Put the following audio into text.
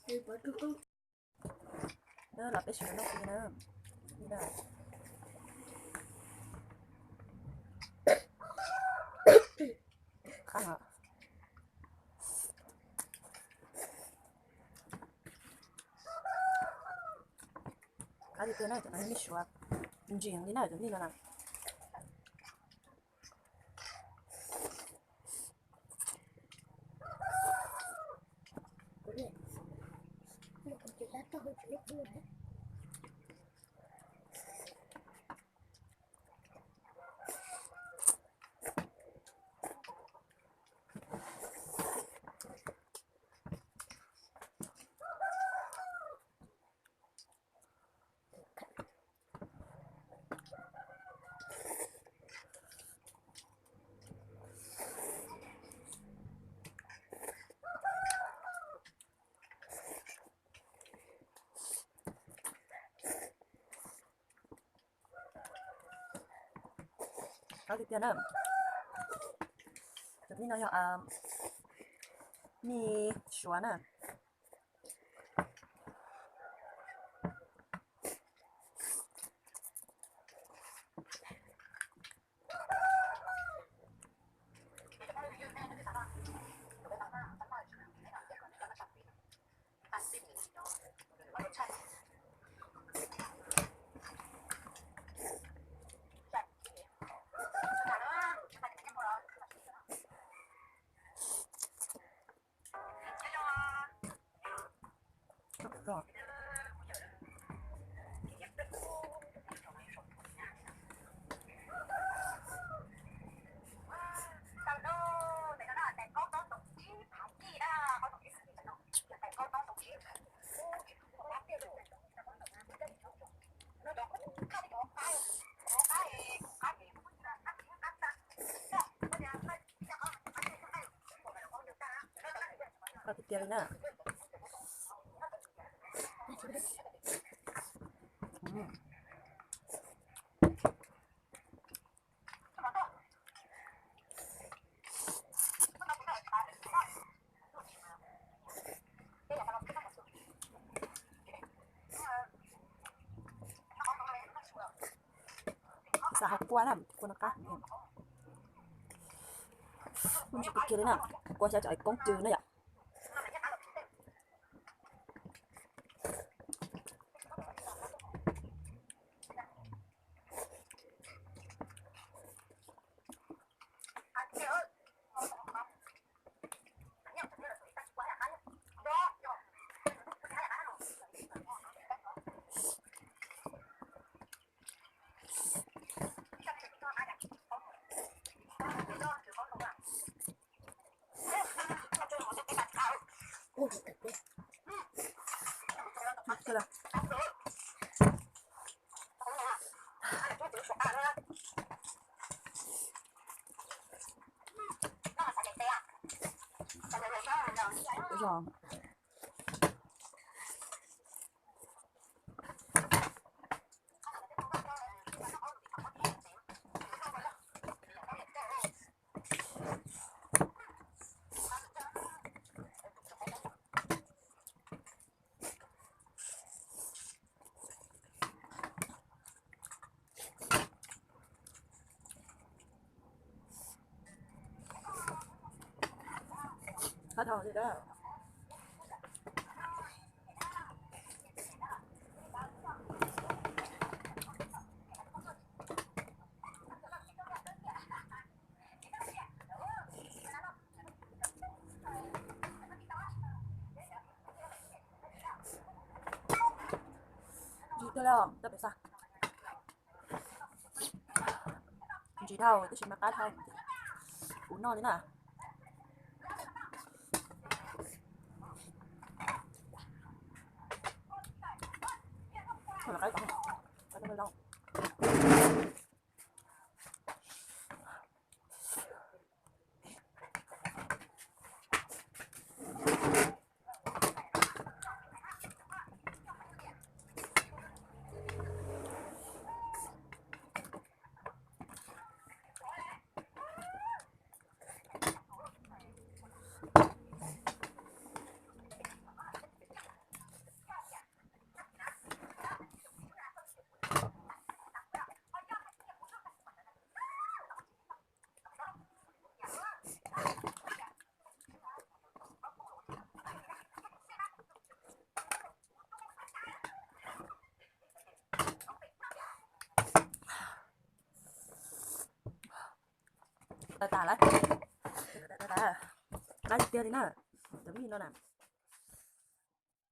Los peb sawv daws noj fwm na. Qab tiag tiag na, cov no yog me suav ntsim li na, cov nej no na. Qab tiag tiag na. Cov nej no yog me suav na. Qab tiag tiag li na. Xav hau kua na, kua no qab. Ntsim kiag li na, kua xyov cov koob cw na yom. Ntsim dhau, tau pem xa. Ntsim dhau tab sis mas qab dhau. Kuv noj li na. Tas lawm, tas tiag li na. Cov mij no na,